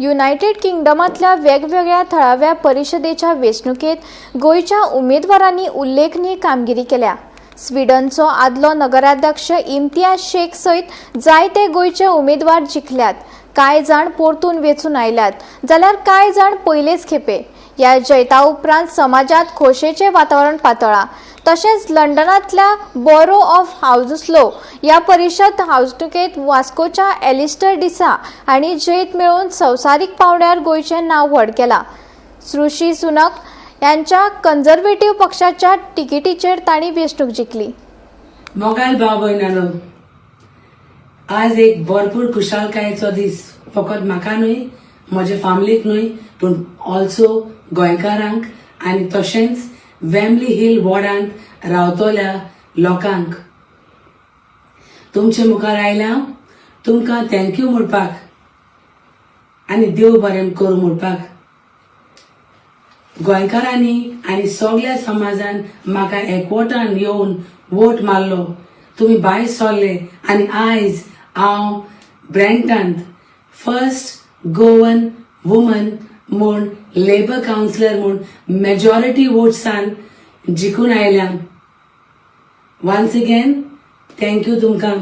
United किंगडमांतल्या वेगवेगळ्या थळाव्या परिशदेच्या वेंचणुकेत गोंयच्या उमेदवारांनी उल्लेखनीय कामगिरी केल्या. स्वीडनचो आदलो नगराध्यक्ष इम्तियाज शेख सयत जायते गोंयचे उमेदवार जिखल्यात. कांय जाण परतून वेंचून आयल्यात, जाल्यार कांय जाण पयलेच खेपे. ह्या जैता उपरांत समाजात खोशेचें वातावरण पातळ्ळां. तशेंच लंडनांतल्या बोरो ऑफ हाउन्स्लो ह्या परिशद वेंचणुकेत वास्कोच्या एलिस्टर डिसा हांणी जैत मेळोवन संवसारीक पांवड्यार गोंयचें नांव व्हड केलां. ऋषी सुनक यांच्या कंझर्वेटिव्ह पक्षाच्या तिकेटीचेर तांणी वेंचणूक जिखली. मोगाल भाव भयणांनो, आज एक भरपूर खुशालकायेचो दीस, फकत म्हाका न्हय, म्हज्या फामिलीक न्हय, पूण ऑल्सो गोंयकारांक आनी तशेंच वेम्बली हिल वॉर्डांत रावतल्या लोकांक. तुमचे मुखार आयल्या तुमकां thank you म्हणपाक आनी देव बरें करूं म्हणपाक. गोंयकारांनी आनी सगल्या समाजान म्हाका एकवटान येवन वोट मारलो. तुमी भायर सरले आनी आयज हांव ब्रँटांत फर्स्ट गोवन वुमन म्हूण लेबर कावन्सिलर म्हूण मेजॉरिटी वोट्सान जिखून आयल्या. वन्स अगेन thank you तुमकां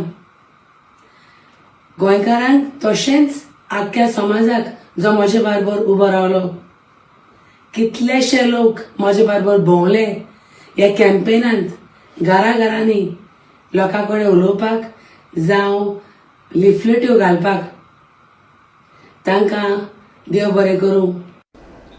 गोंयकारांक, तशेंच आख्ख्या समाजाक जो म्हजे बरोबर उबो रावलो. कितलेशे लोक म्हजे बरोबर भोंवले ह्या कॅम्पेनांत, घरा घरांनी लोकां कडेन उलोवपाक जावं लिफलेट्यो घालपाक. तांकां देव बरें करूं.